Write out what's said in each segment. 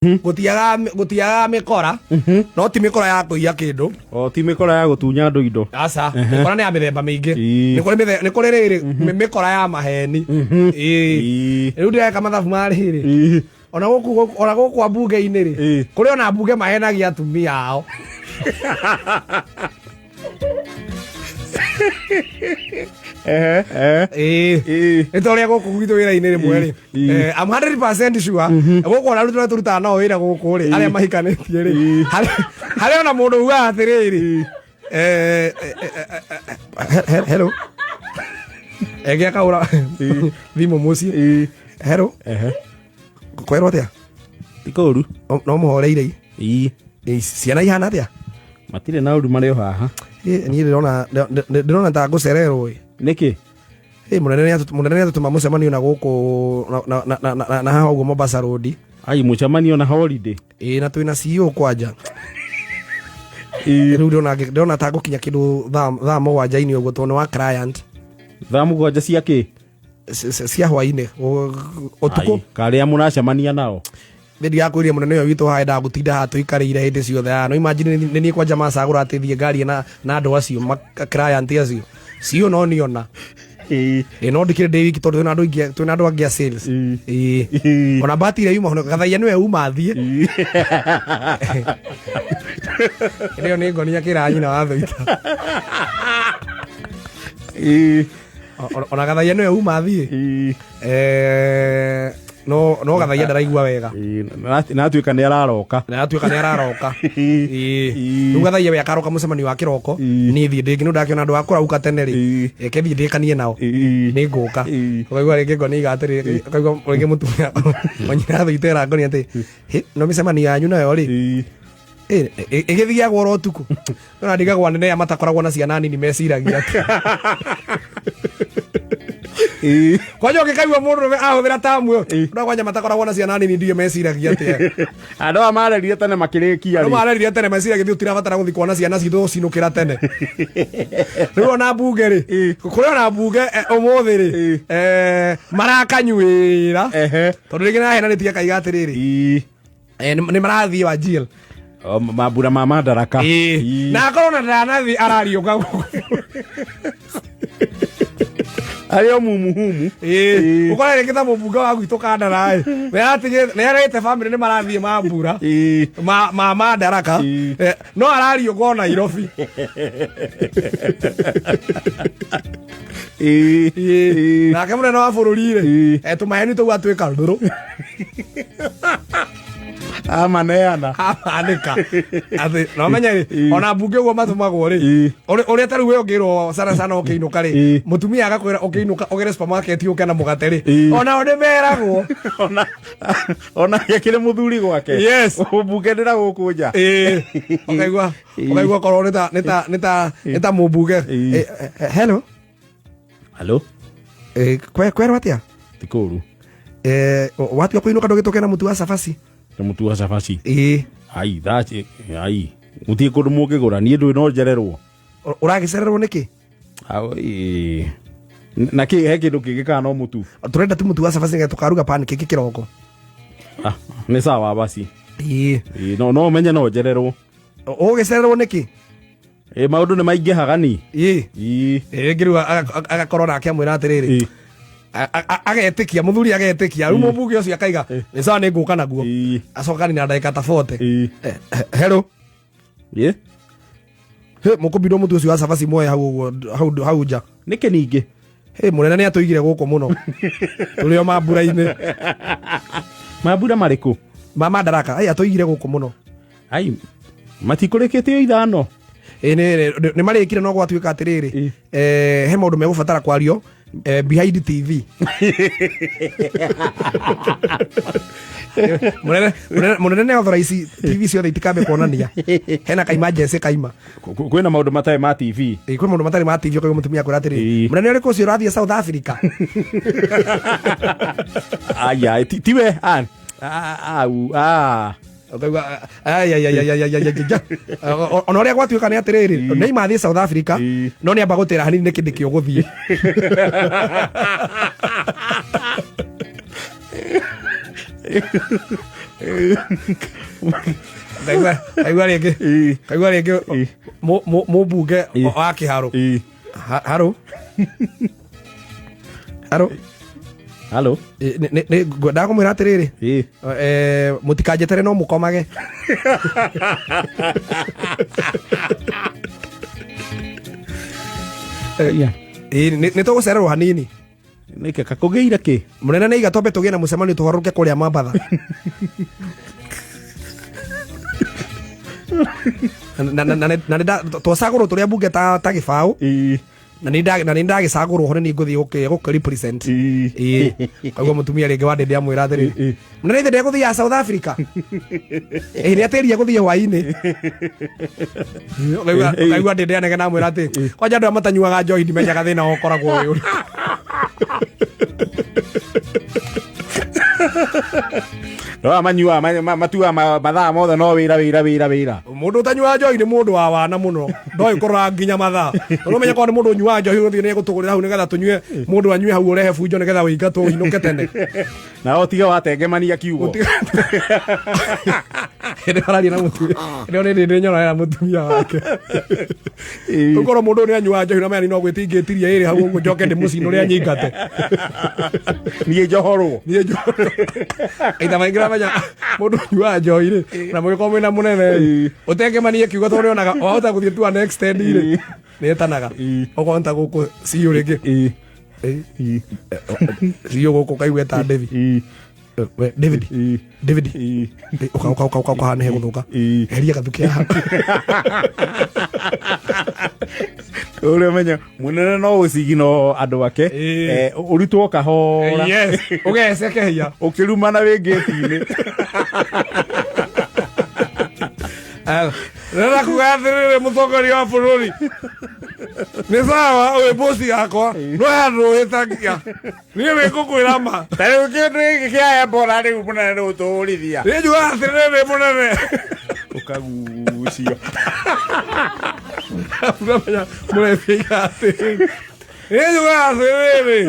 Gũtiagaga mĩkora, no ti mĩkora ya kũiya kĩndũ. O ti mĩkora ya gũtunya andũ indo. Aca, mĩkora nĩ ya mĩthemba mĩingĩ. Ii. Nĩ kũrĩ rĩrĩ mĩkora ya maheni. Ĩĩ. Rĩu ndĩreka mathabu ma rĩrĩ, ona gũkũ ambunge-inĩ rĩ, kũrĩ ona ambunge mahenagia atumia ao. Ehe, eh. Ĩĩ. Nĩ ta ũrĩa gũkũ gwitũ wĩra-inĩ rĩmwe rĩ, I'm 100% sure gũkũ ona arutwo arĩa tũrutaga nao wĩra gũkũ rĩ, arĩa mahikanĩtie rĩ, harĩ ona mũndũ ugaga atĩrĩrĩ, hello, enge akahũra thimũ mũciĩ, hello, kwerwo atĩa? Ti kũru. No mũhoreire? Ii. Ciana ihana atĩa? Matirĩ na ũru, marĩ o haha. Niĩ ndĩrona ta ngũcererwo ĩ. Nĩkĩ? Ĩ, mũnene nĩ atũtũma mũcemanio na gũkũ na haha ũguo Mombasa Road. Ai, mũcemanio na holiday? Ĩ, na twĩna CEO kwanja. Rĩu ndĩrona ta ngũkinya kĩndũ thaa 7-inĩ ũguo, tondũ nĩ wa client. Thaa 7 cia kĩ? Cia hwainĩ, ũtukũ. Ai, karĩa mũracemania nao? Nĩ ndigakwĩria, mũnene ũyũ witũ haha endaga gũtinda haha tũikarĩire hĩndĩ ciothe haha. No imagine nĩ niĩ kwanja macagũra atĩ thiĩ ngarie na andũ acio client acio, CEO no niona. Ĩ, no ndikĩrĩ ndĩ wiki tondũ twĩna andũ aingĩ, twĩna andũ angĩ a sales. Ĩ, ona bahati ĩrĩa yuma gathaia nĩwe uma thiĩ ĩyo nĩ ngonia kĩra nyina wa thũita. Ona gathaia nĩwe uma thiĩ. No gathaia ndaraigua wega. Na atuĩka nĩ araroka. Na atuĩka nĩ araroka. Ĩĩ. Rĩu gathaia we akaroka mũcemanio wa kĩroko, niĩ thiĩ ndĩngĩ nĩ ndakĩona andũ a kũrauka tene rĩ, reke thiĩ ndĩkanie nao. Nĩ ngũka. Ũkaigua rĩngĩ ngoni iga atĩrĩ, ũkaigua rĩngĩ mũtumia wanyina thũita ĩra ngoni atĩ, "Hĩ, no mĩcemanio yanyu nayo rĩ, ĩgĩthiagwo oro ũtukũ?" No ndigagwo anene aya matakoragwo na ciana nini meciragia atĩ kwanja ũngĩkaigua mũndũ ahũthĩra tamu ĩyo, no kwanja matakoragwo na ciana nini ndige meciragia atĩa. Andũ aya marerire tene makĩrĩkia no rĩ. Marerire tene meciragia ithuĩ tũtirabatara gũthiĩ kuona ciana citũ gũcinũkĩra tene. Rĩu ona mbunge rĩ, kũrĩ ona mbunge ũmũthĩ rĩ, marakanyuĩra tondũ rĩngĩ nahenanĩtie akaiga atĩrĩrĩ, nĩ marathiĩ wa jail. O, mambura ma Madaraka. Na akorwo na ndanathiĩ arariũka gũkũ. Arĩ o mumuhumu. Ũkora rĩngĩ ta mũmbunge wa gwitũ Kandara ĩ, nĩ arĩte bamĩrĩ nĩ marathiĩ mambura ma Madaraka, no arariũka o Nairobi. Nake mũnene wa bũrũri rĩ, tũmaheni tũu atuĩka ndũrũ. Amaneana. Amanĩka atĩ no menye rĩ, ona mbunge ũguo matũmagwo rĩ, ũrĩa ta rĩu we ũngĩrwo sana sana ũkĩinũka rĩ, mũtumia agakwĩra ũkĩinũka ũgere supermarket ũke na mũgate rĩ, onao nĩ meragwo. Ona akĩrĩ mũthuri gwake. Yes. Ũmbunge ndĩra gũkũ nja. Ĩĩ. Ũkaigua korwo nĩ ta mũmbunge. Hello. Hello. Kwerwo atĩa? Ti kũru. Watua kũinũka ndũgĩtũke na mũtu wa cabaci. Nĩ mũtu wa cabaci? Ĩĩ. Ai, ai, mũtirĩ kũndũ mũngĩgũra? Niĩ ndũĩ no njererwo. Ũragĩcererwo nĩkĩ? Au, ĩĩ. Na kĩ he kĩndũ kĩngĩ kana no mũtu? Tũrenda tu mũtu wa cabaci nĩgetha tũkaruga pancake kĩroko. Ah, nĩ sawa basi. Ĩĩ. Ĩĩ, no ũmenye no njererwo. Ũgĩcererwo nĩkĩ? Ĩĩ, maũndũ nĩ maingĩhaga ni. Ĩĩ. Ĩĩ. Rĩngĩ rĩu agakorwo nake amwĩra atĩrĩrĩ, agetĩkia mũthuri, agetĩkia rĩu mũmbunge ũcio akaiga nĩ sawa, nĩ ngũka naguo. Acoka nina ndagĩka ta 40. Hello. Ĩĩ. He mũkũmbindwo mũtu ũcio wa cabaci muoye hau ũguo hau nja. Nĩkĩ ningĩ? He mũnene nĩ atũigire gũkũ mũno tũrĩ o mambura-inĩ. Mambura marĩkũ? Ma Madaraka. Ai, atũigire gũkũ mũno. Ai, matikũrĩkĩte o 5? Ĩ, nĩ marĩkire, no gwatuĩka atĩrĩrĩ, he maũndũ megũbatara kwario behind TV. Mũnene nĩ authorize TV ciothe itikambe kuonania, hena ka emergency kaima. Kwĩna maũndũ matarĩ ma TV. Ĩ, kwĩ maũndũ matarĩ ma TV. Ũkaigua mũtumia akwĩra atĩrĩrĩ, mũnene ũrĩkũ ũcio ũrathiĩ South Africa? Aya, tiwe ah, ah, au, ah. Ũkaigua, ai, ai, ai, ai, ai, ai, ai, ai, ai. Ona ũrĩa gwatuĩka nĩ atĩrĩrĩ, nĩ imathiĩ South Africa, no nĩ amba gũtĩra hanini nĩ kĩndĩ kĩũgũthiĩ. Kaigua rĩngĩ. Ĩĩ. Kaigua rĩngĩ Ĩĩ. mũmbunge Ĩĩ. wa kĩharo. Ĩĩ. Haro. Haro. Halo. Nĩ ngwendaga kũmwĩra atĩrĩrĩ. Ĩĩ. Mũtikanjetere no mũkomage. Yeah. Ĩĩ, nĩ tũgũcererwo hanini. Nĩkĩ kakũgĩire kĩ? Mũnene nĩ iga twambe tũgĩe na mũcemanio tũharũrũke kũrĩa Mambatha. Na twacagũrwo tũrĩ ambunge ta gĩbaũ. Ĩĩ. Na nĩ ndagĩcagũrwo ho nĩ niĩ ngũthiĩ gũkĩ represent. Ĩĩ. Ĩĩ. Koguo mũtumia rĩngĩ wa ndĩndĩ amwĩra atĩrĩrĩ. Ĩĩ. Mũnene ithe ndegũthiaga South Africa. Ĩĩ nĩ atĩria gũthiĩ hwainĩ. Ũkaigua ndĩndĩ anegena amwĩra atĩ kwanja andũ arĩa matanyuaga njohi ndimenyaga thĩna wao ũkoragwo wĩ ũrĩkũ. No manyuaga matuaga mathaa mothe no wĩra wĩra wĩra wĩra. Mũndũ ũtanyuaga njohi nĩ mũndũ wa wana mũno ndoĩ kũrora nginya mathaa tondũ ũmenye korwo nĩ mũndũ ũnyuaga njohi ũthiĩ nĩ egũtũgũrĩra hau nĩgetha tũnyue mũndũ anyue hau ũrehe bunjo nĩgetha ũingatwo ũinũke tene. Na ũtige watengemania kiugo. Hĩndĩ araria na mũtumia hĩndĩ ĩyo nĩ ndĩ nyororera mũtumia wake. Ũkorwo mũndũ ũyũ nĩ anyuaga njohi na maya no gwĩtia ingĩtiria ĩrĩ hau ũguo njoke ndĩmũcinũre anyingate. Niĩ njohorwo. Niĩ njohorwo. Maita maingĩ ũramenya mũndũ ũnyuaga njohi rĩ na mũgĩkorwo mwĩna mũnene rĩ ũtengemanie kiugo tondũ nĩonaga wahota gũthiĩ to an extent rĩ nĩetanaga. Okorwo nĩ ta gũkũ ciũ rĩngĩ. Ĩĩ. Ĩĩ. Ciũ gũkũ ũkaigua eta David. Ĩĩ. We, David. Ĩĩ. David. Ĩĩ. Ũka ũka ũka ũka ũka haha nĩhegũthũka. Ĩĩ. Eheria gathuke haha. Ũrĩa ũmenya mũnene no ũcigino andũ ake. Ĩĩ. Ũrutwo kahora. Yes. Ũgecekehia. Ũkĩrumana wĩ ngĩti-inĩ. Rĩrĩa kuga atĩrĩrĩ mũtongoria wa bũrũri nĩ sawa wĩ bosi yakwa no handũ ũhĩtagia niĩ nĩ ngũkwĩra ma. Ta rĩu kĩndũ gĩkĩ kĩa Ebola rĩu mũnene nĩ ũtũũrithia. Niĩ njugaga atĩrĩrĩ mũnene. Ũkagucio. Ũramenya mũrebi aigaga atĩrĩrĩ. Niĩ njugaga atĩrĩrĩ.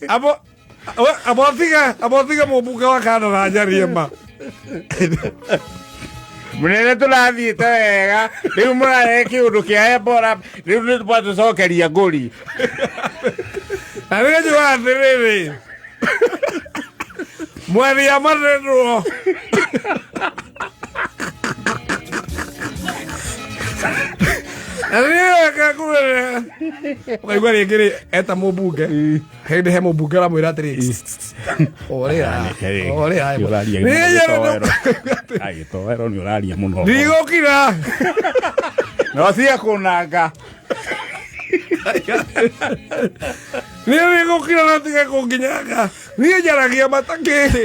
Abo abotige mũmbunge wa Kandara njarie ma. Mũnene tũrathiĩte wega rĩu mũrarehe kĩũndũ kĩa Ebola rĩu nĩ twatũcokeria ngũri. Na nĩ njugaga atĩrĩrĩ. Mwaria maneno. Na nĩ kakũrere. Ũkaigua rĩngĩ rĩ eta mũmbunge. Hĩndĩ he mũmbunge ũramwĩra atĩrĩ. Ũrĩa. Ũrĩa. Ũraria Nĩ Agĩtoero nĩ ũraria mũno. Ndigũkira. No cia kũnanga. Niĩ nĩngũkira na tige kũnginyanga. Niĩ njaragia matakĩrĩ.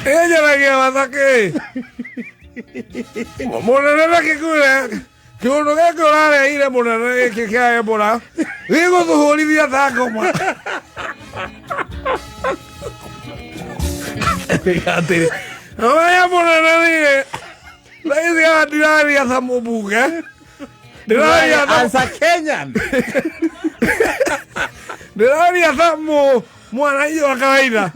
Niĩ njaragia matakĩrĩ. Mũnene na kĩkure kĩũndũ gĩkĩ ũrareheire mũnene gĩkĩ kĩa Ebola gĩgũtũhũrithia ta ngoma. Atĩrĩ, ũrĩa mũnene niĩ thaa ici haha ndiraria ta mũmbunge ndĩraria ta As a Kenyan. ndĩraria ta mwananchi wa kawaida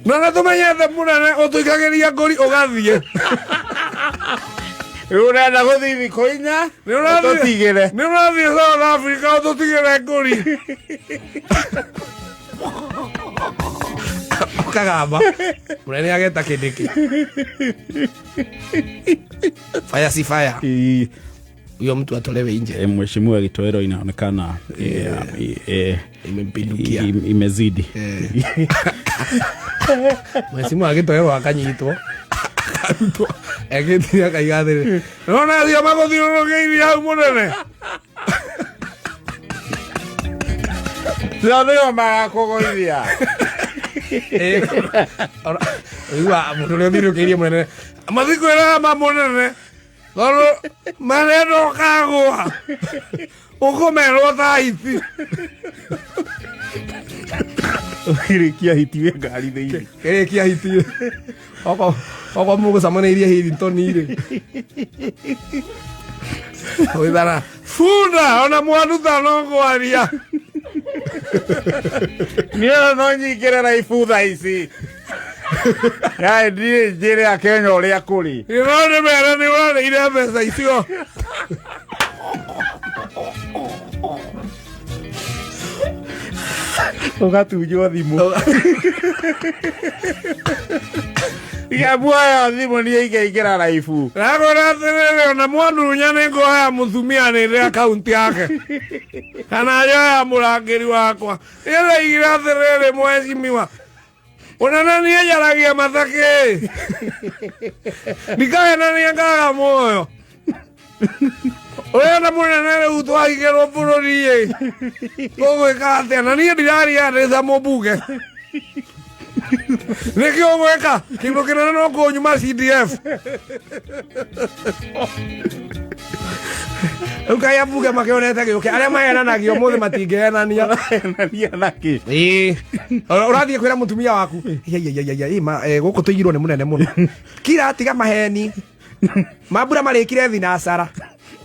na nĩ tũmenyete mũnene ũtũikagĩria ngũri ũgathiĩ. Rĩu ũrenda gũthiĩ thikũ inya ũtũtigĩre. Nĩ ũrathiĩ South Africa ũtũtigĩre ngũri. Ũkagamba mũnene ageta kĩndĩkĩ fire si fire. Ĩĩ. Huyo mtu atolewe nje. Mheshimiwa Gitoero inaonekana Imempindukia. Imezidi. Mheshimiwa Gitoero akanyitwo akarutwo egĩtire akaiga atĩrĩ nona acio magũthiũrũrũkĩirie hau mũnene. Cio nĩo magakũgũithia. Ũigua mũndũ ũrĩa ũthiũrũrũkĩirie mũnene mathikwĩraga ma mũnene tondũ marenda ũkagũa ũkũmerwo ta hiti. Ũkĩrĩkia hiti wĩ ngari thĩinĩ. Kĩrĩkia hiti oko mũgũcemanĩirie Hilton rĩ wĩthara bunda ona mwanduta no ngwaria. Niĩ no nyingĩre raibu thaa ici. Yaani ndiĩ njĩre Akenya ũrĩa kũrĩ. No nĩ mere nĩ ũrarĩire mbeca icio. Ũgatunywo thimũ. Iga muoyo thimũ niĩ ingeingĩra raibu. Nakwĩra atĩrĩrĩ ona mwanunya nĩ nguoya mũtumia nĩrĩ akaunti yake kana njoya mũrangĩri wakwa. Niĩ ndaigire atĩrĩrĩ mheshimiwa, mũnene niĩ njaragia matakĩ ndikahenania ngaga muoyo ũrenda mũnene rĩu twahigĩrwo bũrũri ĩ tũgwĩka atĩa na niĩ ndiraria ndĩca mũmbunge nĩkĩ ũgwĩka kĩndũ kĩnene no kũnyuma CDF rĩu kaĩ ambunge makĩonete gĩũke arĩa mahenanagio ũmũthĩ matingĩhenania. Ũrahenania nakĩ? Ĩĩ. Ũrathiĩ kwĩra mũtumia waku "Iya, iya, iya, iya, ĩ, ma, gũkũ tũigirwo nĩ mũnene mũno kira tiga maheni mambura marĩkire thinacara.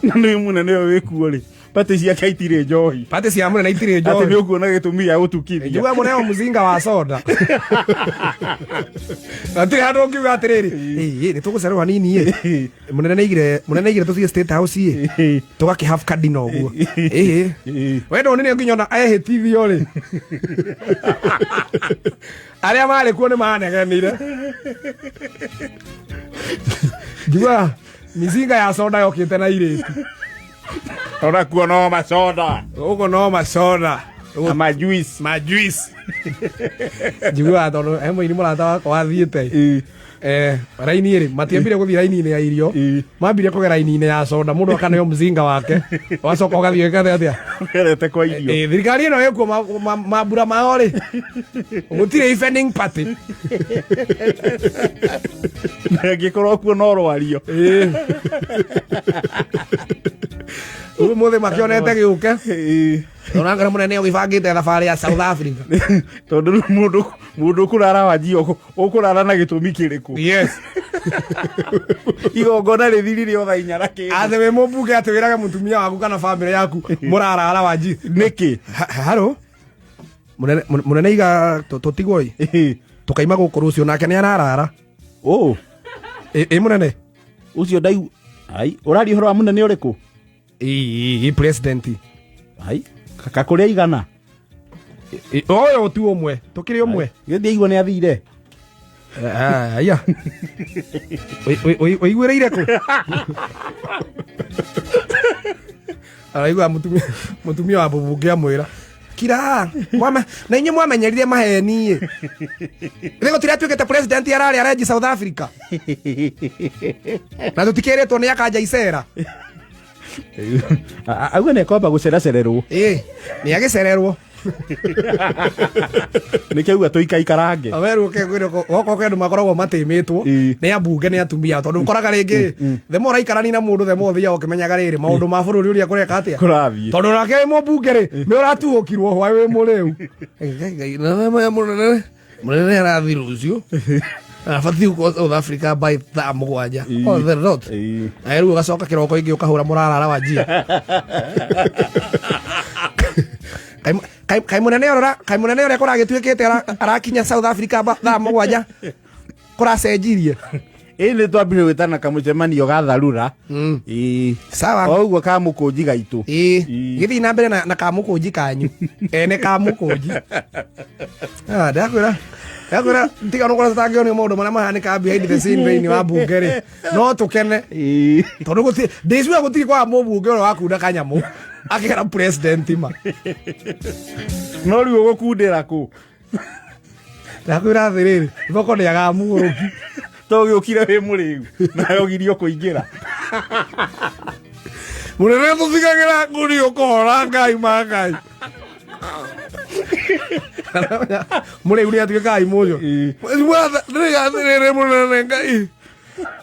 Na nĩ mũnene ũyũ wĩkuo rĩ, patĩ ciake itirĩ njohi. Patĩ cia mũnene itirĩ Atĩ njohi. nĩ ũkuona gĩtũmi gĩa gũtukithia. Njuga mũneo mũzinga wa soda hatirĩ handũ ũngiuga atĩrĩrĩ ĩ nĩ tũgũcererwo hanini ĩ mũnene nĩaigire mũnene nĩaigire tũthiĩ State House ĩ tũgakĩ have kadina ũguo ĩ we ndonire nginya ona ehĩtithio rĩ arĩa marĩ kuo nĩ manegenire njuga mizinga ya soda yokĩte na irĩtu. Ona kuo no macoda. Ũguo no macoda. Na majuice. Majuice njiguaga tondũ he mũini mũrata wakwa wathiĩte raini ĩrĩ matiambire gũthiĩ raini-inĩ ya irio mambire kũgera raini-inĩ ya soda mũndũ akaneo mzinga wake wacoka ũgathiĩ ũkathe atĩa. Ũgerete kwa irio. Thirikari ĩno ĩkuo mambura mao rĩ gũtirĩ evening party. Na angĩkorwo kuo no rwario. Rĩu ũmũthĩ makĩonete gĩũke onangara mũnene ũgĩbangĩte thabarĩ ya South Africa. Tondũ rĩu mũndũ mũndũ ũkũrara wanjia ũkũrara na gĩtũmi kĩrĩkũ? Yes. Igongona rĩthirire o thaa inya na kĩndũ. Atĩ wĩ mũmbunge atĩ wĩrage mũtumia waku kana bamĩrĩ yaku mũrarara wanji. Nĩkĩ? Haro mũnene mũnene iga tũtigwo ĩ tũkaima gũkũ rũciũ nake nĩ ararara. Ũ Ĩ mũnene. Ũcio ndaigu ai ũraria ũhoro wa mũnene ũrĩkũ? Ĩ president. Ai kakũrĩa igana. Ũyũ tu ũmwe tũkĩrĩ ũmwe. Gĩthiĩ aigua nĩ athire. Aya ũiguĩrĩire kũ araigua mũtumia wa mũmbunge amwĩra kira na inyuĩ mwamenyerire maheni ĩ rĩ gũtirĩ atuĩkĩte president ararĩ arenji South Africa na tũtikĩrĩtwo nĩ akanja icera. Auga nĩ akwamba gũceracererwo. Ĩ nĩ agĩcererwo. Nĩkĩo auga tũikaikarange. Awerwo ke kwĩrwo goko kwĩ andũ makoragwo matĩmĩtwo nĩ ambunge nĩ atumia tondũ ũkoraga rĩngĩ the more ũraikarania na mũndũ the more ũthiaga ũkĩmenyaga rĩrĩ maũndũ ma bũrũri ũrĩa kũreka atĩa. Kũrathiĩ. Tondũ nake wĩ mũmbunge rĩ nĩ ũratuhũkirwo hwaĩ wĩ mũrĩu. Mũnene mũnene arathiĩ rũciũ abatiĩ gũkorwo South Africa by thaa 7 on the dot. Na rĩu ũgacoka kĩroko ingĩ ũkahũra mũrarara wa njia. Kaĩ mũnene ũrora kaĩ mũnene ũrĩa kũragĩtuĩkĩte arakinya South Africa thaa 7 kũracenjirie. Ĩ nĩ twambire gwĩtana kamũcemanio ga tharura. Ĩ. Sawa. O ũguo kamũkũnji gaitũ. Ĩ gĩthiĩ na mbere na kamũkũnji kanyu ene kamũkũnji. Ndakwĩra tiga no kũrĩa tũtangĩonio maũndũ marĩa mahanĩkaga behind the scene thĩinĩ wa mbunge rĩ no tũkene tondũ gũtirĩ ndĩcua gũtirĩ kwaga mũmbunge ũrĩa wakunda kanyamũ akĩgera president ma. No rĩu ũgũkundĩra kũ? Ndakwĩra atĩrĩrĩ thoko nĩagaga mũgũrũki. To gĩũkire wĩ mũrĩu nawe ũgirio kũingĩra. Mũnene tũtigagĩra ngũri ũkũhora Ngai ma Ngai. Mũrĩu nĩ atuĩkaga imũcio. Ndĩrĩga atĩrĩrĩ mũnene Ngai.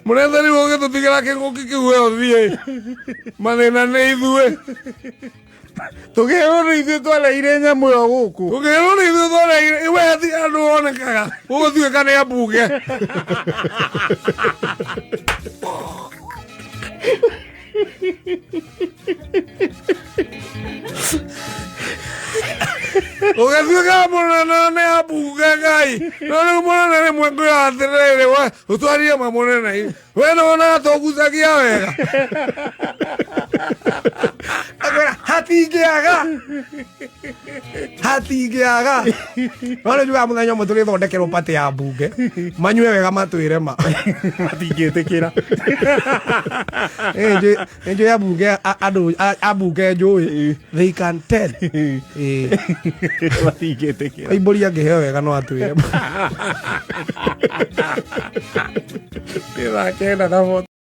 Mũnene rĩu ũgĩtũtigĩra kĩng'ũki kĩu we ũthiĩ. Mathĩna nĩ ithuĩ. Tũkĩrwo nĩ ithuĩ twareire nyamũ ĩyo gũkũ. Tũkĩrwo nĩ ithuĩ twareire we hatirĩ handũ wonekaga. Gũgũtuĩka nĩ ambunge. Ũgĩtuĩka mũnene nĩ ambunge Ngai. No rĩu mũnene rĩmwe ngwĩra atĩrĩrĩ, we ũtwarie ma mũnene. We nĩwonaga tũgucagia wega. Akwĩra hatingĩaga. Hatingĩaga. No nĩ njugaga mũthenya ũmwe tũgĩthondekerwo party ya mbunge. Manyue wega matwĩre ma. Matingĩtĩkĩra. Nĩnjũĩ ambunge andũ ambunge njũĩ. They can tell. Ĩĩ. Matingĩtĩkĩra. Koimbũri angĩheo wega no atwĩre. Nĩ thaa 9 na